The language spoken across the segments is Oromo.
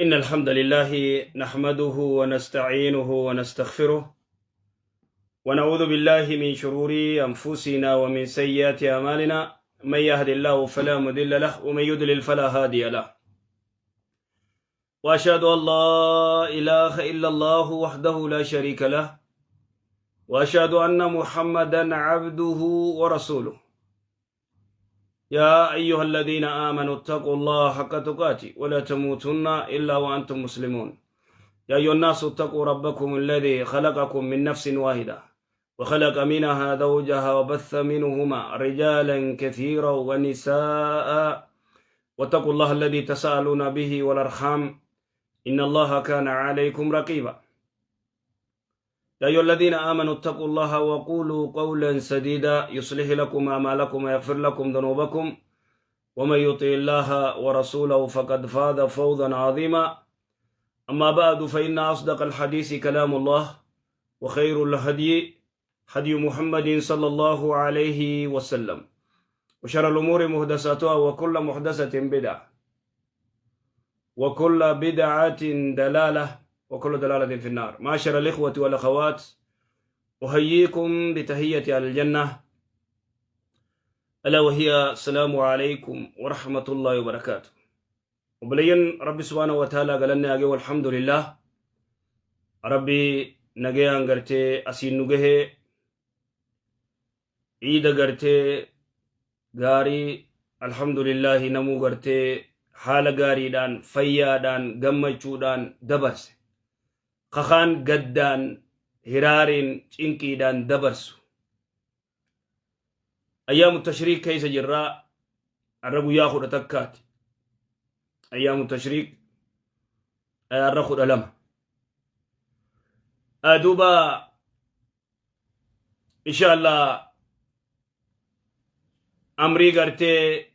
إن الحمد لله نحمده ونستعينه ونستغفره ونعوذ بالله من شرور أنفسنا ومن سيئات أعمالنا. من يهد الله فلا مضل له ومن يضلل فلا هادي له. وأشهد أن لا إله إلا الله وحده لا شريك له، وأشهد أن محمدا عبده ورسوله. يا أيها الذين آمنوا اتقوا الله حق تقاته ولا تموتن إلا وأنتم مسلمون. يا أيها الناس اتقوا ربكم الذي خلقكم من نفس واحدة وخلق منها زوجها وبث منهما رجالا كثيرا ونساء، واتقوا الله الذي تساءلون به والأرحام إن الله كان عليكم رقيبا. يا أيها الذين آمنوا اتقوا الله وقولوا قولا سديدا يصلح لكم أعمالكم ويغفر لكم ذنوبكم، ومن يطع الله ورسوله فقد فاز فوزا عظيما. أما بعد، فإن أصدق الحديث كلام الله، وخير الهدي هدي محمد صلى الله عليه وسلم، وشر الأمور محدثاتها، وكل محدثة بدعة، وكل بدعة دلالة، وكل دلالة في النار. معاشر الإخوة والأخوات، أحييكم بتحية أهل الجنة، ألا وهي السلام عليكم ورحمة الله وبركاته. Obboleeyyan، Rabbi سبحانه وتعالى galanni haa gahu. الحمد لله، Rabbi nagayaan gartee asiin nu gahee, ciida gartee gaarii الحمد لله namuu gartee haala gaariidhaan, fayyaadhaan, gammachuudhaan dabarse. Kakaan gaddaan, hiraariin, cinqiidhaan dabarsu. أيام التشريق keessa jirraa. Har'a guyyaa 11ti. أيام التشريق har'a 12. Duuba إن شاء الله amrii gartee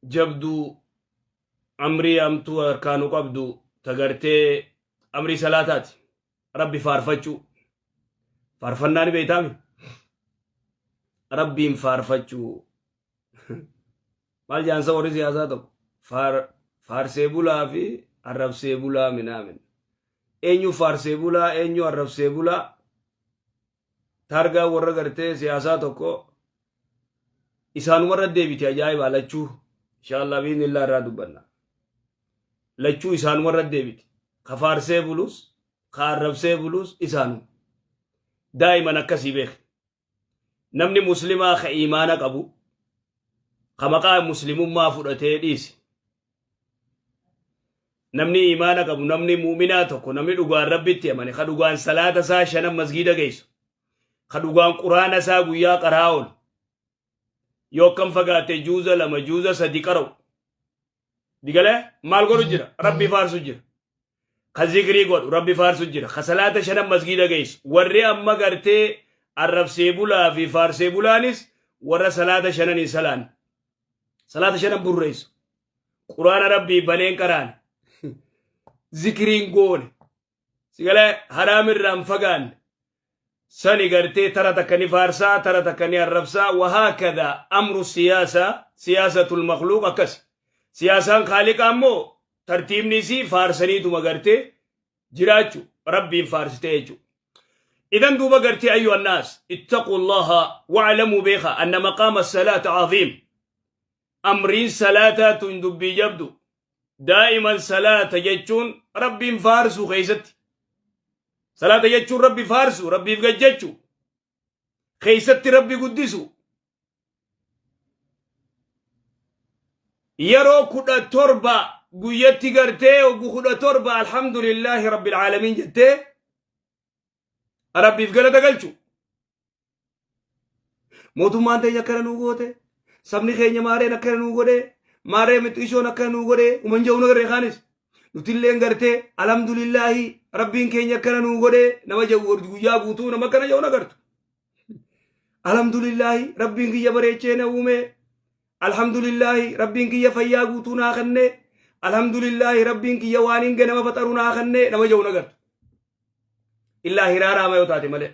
jabduu, amrii amtuu harkaanu qabdu, ta gartee amrii salaataati. Rabbi faarfachuu, faarfannaa ni beeytaami. Rabbiin faarfachuu maal jaansa? Warri siyaasaa tokko faarsee bulaa fi arrabsee bulaa minaamin. Eenyu faarsee bulaa, eenyu arrabsee bulaa? Taargaa warra gartee siyaasaa tokko isaanumarra deebite. Ajaa'ibaa! Lachuu إن شاء الله بإذن الله irraa dubbanna. Lachuu isaanumarra deebite. Ka faarsee bulus, ka arrabsee bulus isaanu. Daa'iman akkasii beek. Namni muslimaa ka iimaana qabu, ka maqaa muslimummaa fudhatee dhiise, namni iimaana qabu, namni muuminaa tokko, namni dhugaan Rabbitti amane, ka dhugaan salaata isaa shanan masgiida geessu, ka dhugaan quraana isaa guyyaa qaraa oolu, yoo akkam fagaate juuza 2, juuza 3 qara'u digalee, maal godhu jira? Rabbi faarsu jira. Ka zikrii godhu Rabbi faarsu jira. Ka salaata shanan masgiida geessu. Warri amma gartee arrabsee bulaa fi faarsee bulaanis warra salaata shanan hin salaan, salaata shanan burreessu, quraana Rabbii baneen qaraane, zikriin goone, sigalee haraamirraan fagaanne sani gartee tara takka ni faarsaa, tara takka ni arrabsaa. وهكذا أمر السياسة، سياسة المخلوق akkas. Siyaasaan kaaliqaa ammoo tartiibni isii faarsaniituma gartee jiraachuu, Rabbiin faarsitee jechuu. إذن duuba gartee أيها الناس اتقوا الله واعلموا beeka أن مقام الصلاة عظيم. Amriin salaataa tun dubbii jabdu. Daa'iman salaata jechuun Rabbiin faarsuu keessatti. Salaata jechuun Rabbi faarsu, Rabbiif gajjachu, keessatti Rabbi guddisu. Yeroo 17 guyyatti gartee oggu 17 الحمد لله رب العالمين jettee Rabbiif galata galchu. Mootummaan teenya akkana nuu goote, sabni keenya maareen akkana nuu godhe, maaree mixishoon akkana nuu godhe uman jedhu nagarree. Kaanis nutilleen gartee الحمد لله Rabbiin keenya akkana nuu godhe nama jedhu, guyyaa guutuu nama akkana jedhu nagartu. الحمد لله Rabbiin kiyya bareechee na uume, الحمد لله Rabbiin kiyya fayyaa guutuu naa kenne, الحمد لله Rabbiin kiyya waan hin ganama faxaru naa kenne nama jedhu nagartu. Illaa hiraara ama yoo taate malee.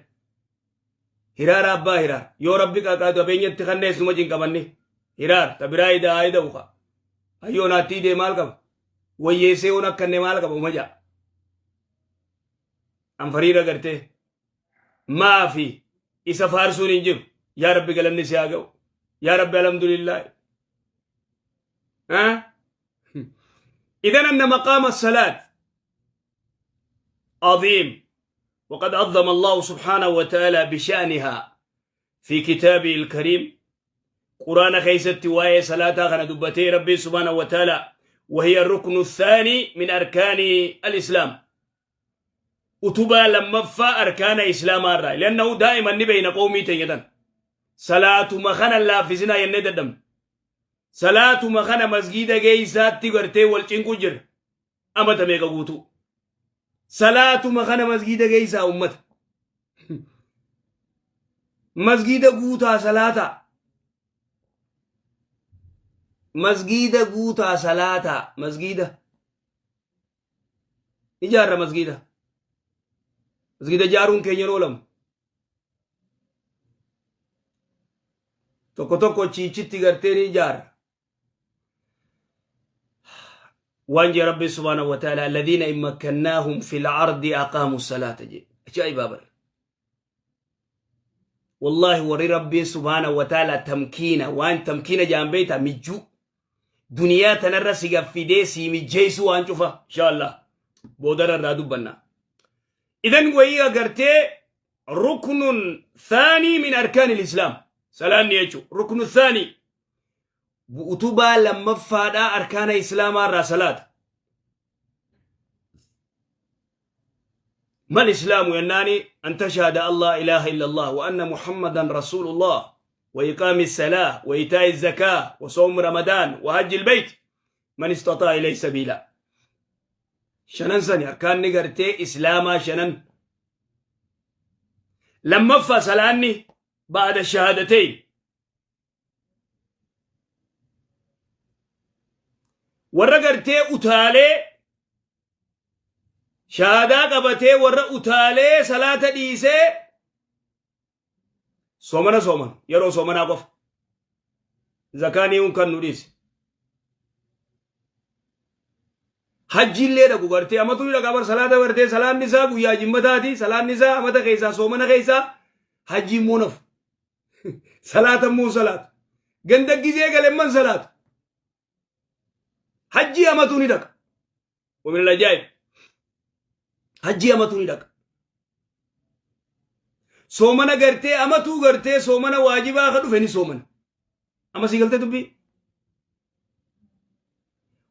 Hiraara abbaa hiraar yoo Rabbi qabeenyatti kannees numa cinqamanni hiraar ta biraa idaa ida'u ka ayyoo naatti idee maal qaba. Wayyeessee yoon akkanne maal qaba uma ja'a. An fariira gartee maafi isa faarsuun hin jiru. Yaa Rabbi galanni si haa ga'u. Yaa Rabbi alhamdulillaahi. إذن أن مقام الصلاة عظيم، وقد عظم الله سبحانه وتعالى بشأنها في كتابه الكريم. قرآن خيست واي صلاة خنا دبتي ربي سبحانه وتعالى، وهي الركن الثاني من أركان الإسلام. utubaa lammaffaa arkaana islaamaa irraa، لأنه دائما ni beeyna qawmii teenya salaatuma kana laaffisinaa jennee dadhabne. Salaatuma kana masgiida geeysaatti gartee wal cinqu jira amata meeqa guutuu. Salaatuma kana masgiida geeysaa ummata masgiida guutaa salaataa, masgiida guutaa salaataa. Masgiida ijaarra, masgiida masgiida ijaaruun keenya oolamu. Tokko tokko chiichitti gartee ni ijaarra. Waan jee Rabbi سبحانه وتعالى: الذين إن مكناهم في الأرض أقاموا الصلاة jee. Ajaa'ibaa bara. Wallahi warri Rabbiin سبحانه وتعالى tamkiina, waan tamkiina jaan beeyta, mijjuu duniyaa tanarra si gaffidee si mijjeessu waan cufa, insha Allah boodarra irraa dubbanna. إذن wayii agartee ركن ثاني من أركان الإسلام salaanni jechu ركن ثاني, utubaa lammaffaadhaa arkaana islaamaa irraa salaata. ما الإسلام يناني أن تشهد أن لا إله إلا الله وأن محمدا رسول الله وإقام الصلاة وإيتاء الزكاة وصوم رمضان وحج البيت من استطاع إليه سبيلا. shanan sani arkaanni gartee islaamaa shanan. Lammaffaa salaanni بعد الشهادتين. Warra gartee utaalee shahaadaa qabatee, warra utaalee salaata dhiisee soomana sooman, yeroo soomanaa qofa zakaanii kan nu dhiise, hajjiillee dhaqu gartee amatu ni dhaqa bar. Salaata gartee salaanni isaa guyyaa jimmataati, salaanni isaa amata keessaa soomana keessaa, hajji immoo nafu, salaata immoo salaatu ganda gizee galemman salaatu, hajjii amatu ni dhaqa. ومن العجائب hajjii amatu ni dhaqa, soomana gartee amatuu gartee soomana waajibaa ka dhufe ni soomana amma sii galtee dubbii.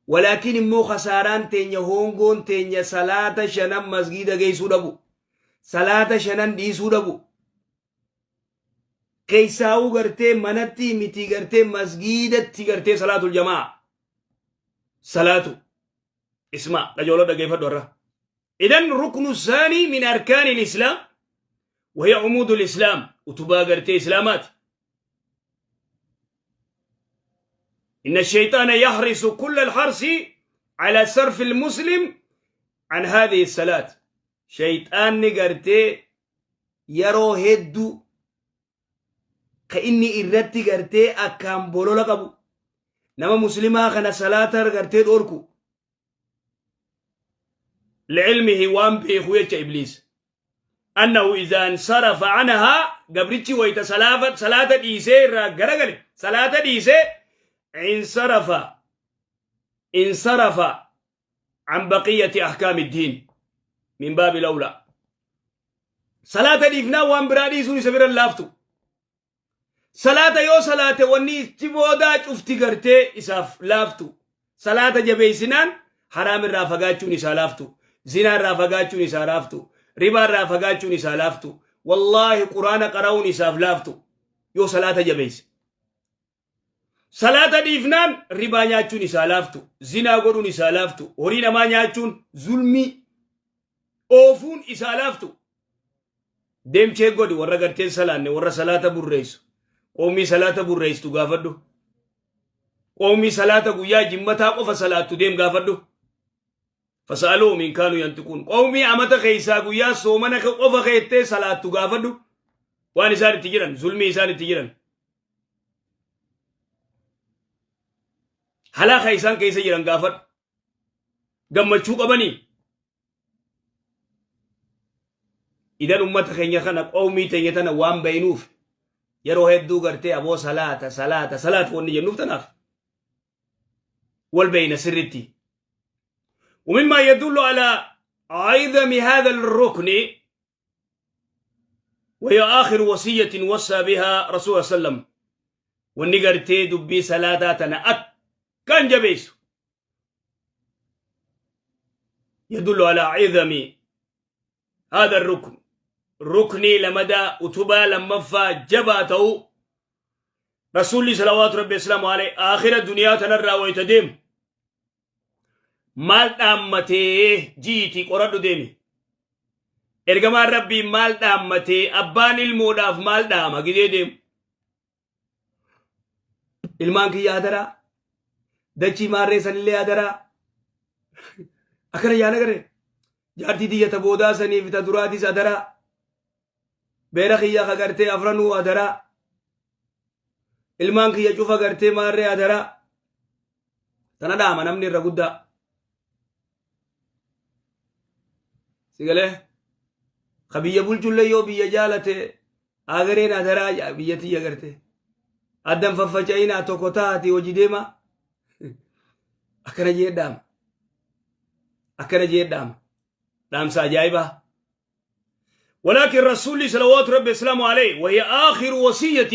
Walaakin immoo kasaaraan teenya, hongoon teenya, salaata shanan masgiida geessuu dhabu, salaata shanan dhiisuu dhabu. Keessaa'uu gartee manatti miti, gartee masgiidatti gartee صلاة الجماعة salaatu. اسمع dhajoolo dhageeffadhu har'a. إذن ركن الثاني من أركان الإسلام وهي عمود الإسلام, utubaa gartee islaamaati. إن الشيطان يحرص كل الحرص على صرف المسلم عن هذه الصلاة. شيطان gartee yeroo hedduu ka inni irratti gartee akkaan bolola qabu nama muslimaa kana salaata gartee dhorku. لعلمه waan beeku jecha ibliis أنه إذا انصرف عنها, gabrichi wayta salaata dhiisee irraa garagale, salaata dhiisee, انصرف عن بقية أحكام الدين من باب الأولى. Salaata dhiifnaa waan biraa dhiisuun isa bira laaftu. Salaata yoo salaate wanni itti boodaa cufti gartee isaaf laaftu. Salaata jabeessinaan haraam irraa fagaachuun isaa laaftu, zinaa irraa fagaachuun isaa laaftu, ribaa irraa fagaachuun isaa laaftu, wallaahi quraana qara'uun isaaf laaftu yoo salaata jabeesse. Salaata dhiifnaan ribaa nyaachuun isaa laaftu, zinaa godhuun isaa laaftu, horii namaa nyaachuun, zulmii oofuun isaa laaftu. Deemchee godhi warra garteen salaanne, warra salaata burreessu, qoomii salaata burreessitu gaafadhu. Qoomii salaata guyyaa jimmataa qofa salaattu deem gaafadhu. فاسألوهم إن كانوا ينطقون. Qoomii amata keessaa guyyaa soomana qofa keettee salaattu gaafadhu. Waan isaan itti jiran, zulmii isaan itti jiran. Halaaka isaan keessa jiran gaafadhu. Gammachuu qabanii? Idan ummata keenya kana qawmii teenya tana waan beeynuuf yeroo hedduu gartee aboo salaata salaata salaata wanni jennuuf tanaaf wal beeyna sirritti. ومما يدل على عظم هذا الركن وهي آخر وصية وصى بها رسول الله صلى الله عليه وسلم wanni gartee dubbii salaataa tana akkan jabeessu يدل على عظم هذا الركن ركني لمدى utubaa lammaffaa jabaa ta'uu rasuulli salawaatu rabbi islaamu alayhi aakhira duniyaa tanarraa wayita deemu maal dhaammatee jiitii qoradhu deemi. Ergamaan rabbii maal dhaammatee abbaan ilmoodhaaf maal dhaama gizee deemu. Ilmaan kiyya adaraa dachii maarree sanillee adaraa akkana yaana garee jaartii tiyya ta boodaa saniif ta duraatis adaraa beera kiyya ka gartee afranuu adaraa ilmaan kiyya cufa gartee maarree adaraa tana dhaama namni irra guddaa si galee ka biyya bulchullee yoo biyya jaalate agareen adaraa jedha biyya tiyya gartee addan faffaca'inaa tokko taati hojii deema akkana jee dhaama akkana jee dhaama dhaamsa ajaa'ibaa ولكن رسولي صلوات ربي وسلامه عليه وهي آخر وصية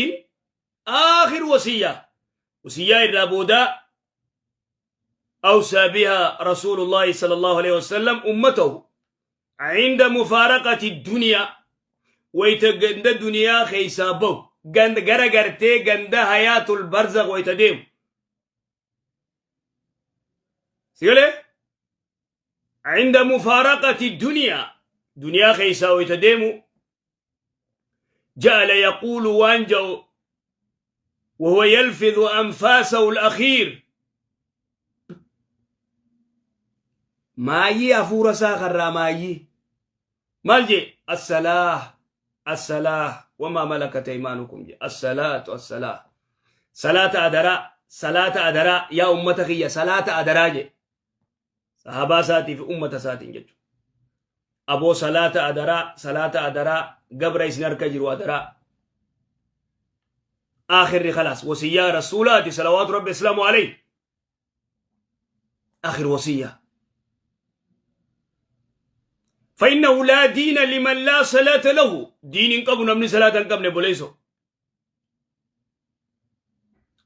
آخر وصية وصية الرابودا أوصى بها رسول الله صلى الله عليه وسلم أمته عند مفارقة الدنيا ويتجند الدنيا خيسابو غند غرغرتي غند حياة البرزخ ويتديم سيقولي عند مفارقة الدنيا دنيا خيسا ويتديم جعل يقول وانجو وهو يلفظ أنفاسه الأخير maayii hafuura isaa karraa maayii maal jee الصلاة الصلاة وما ملكت أيمانكم jee الصلاة الصلاة salaata adaraa salaata adaraa yaa ummata kiyya salaata adaraa jee sahabaa isaatii fi ummata isaatiin jechuudha. Aboo salaata adaraa salaata adaraa gabra isin harka jiru adaraa. آخر خلاص وصية رسولاتي صلوات ربي وسلامه عليه آخر وصية فإنه لا دين لمن لا صلاة له دين قبل من صلاة قبل بوليسو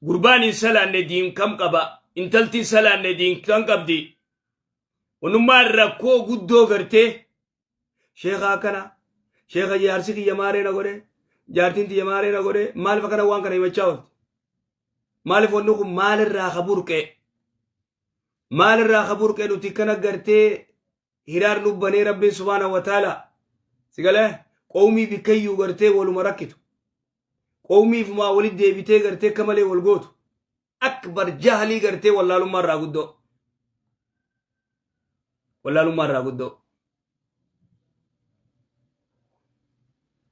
gurbaan salaanne diin kam qaba intalti salaanne diin kam qabdi wanummaan rakkoo guddoo gartee sheeka akkana sheeka jaarsi kiyya maaree na godhe jaartiin tiyya maaree na godhe maaliif akkana waan kana himachaa oolti maaliif wanni kun maalirraa ka burqe maalirraa ka burqe nuti kana gartee hiraar lubbanee rabbiin subhaanahu wa ta'ala si galee qawmii bikkayyuu gartee waluma rakkitu qawmiifumaa walit deebitee gartee akka malee wal gootu akbar jahlii gartee wallaalummaa irraa guddoo wallaalummaa irraa guddoo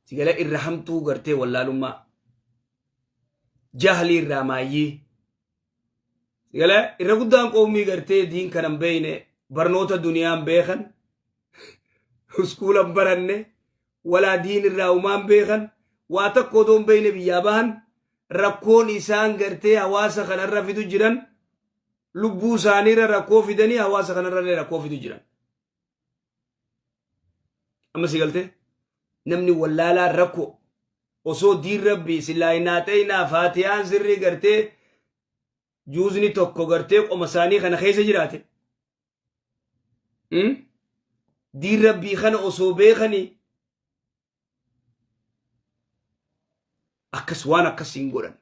si galee irra hamtuu gartee wallaalummaa jahlii irraa maayyii si galee irra guddaan qawmii gartee diin kana hin beeyne barnoota duniyaan beekan iskuula hin baranne walaa diin irraa umaan beekan waa takka odoo hin beeyne biyyaa bahan rakkoon isaan gartee hawaasa kanarra fidu jiran lubbuu isaaniirra rakkoo fidanii hawaasa kanarra illee rakkoo fidu jiran. Amma si galtee namni wallaalaa rakkoo osoo diin rabbii silaa hin haaxeynaa faatiyaan sirrii gartee juuzni tokko gartee qoma isaanii kana keessa jiraate. Diin rabbii kana osoo beekanii akkas waan akkasiin godhan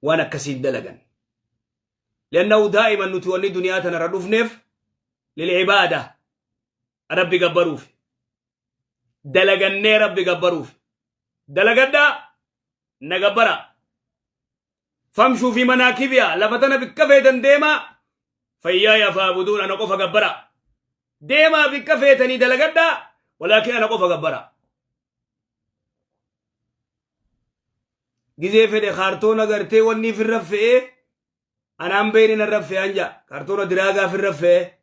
waan akkasiin dalagan لأنه دائما nuti wanni duniyaa tanarra dhufneef للعبادة rabbi gabbaruuf dalagannee rabbi gabbaruuf dalagadhaa na gabbara فامشوا في مناكبها lafa tana bikka feetan deemaa فإياي فاعبدون ana qofa gabbara deemaa bikka feetanii dalagadhaa ولكن ana qofa gabbara gizee fedhe kaartoona gartee wanni firra fe'ee Anaan beeyni narra fe'an ja'a. Kaartoona diraagaa firra fe'e.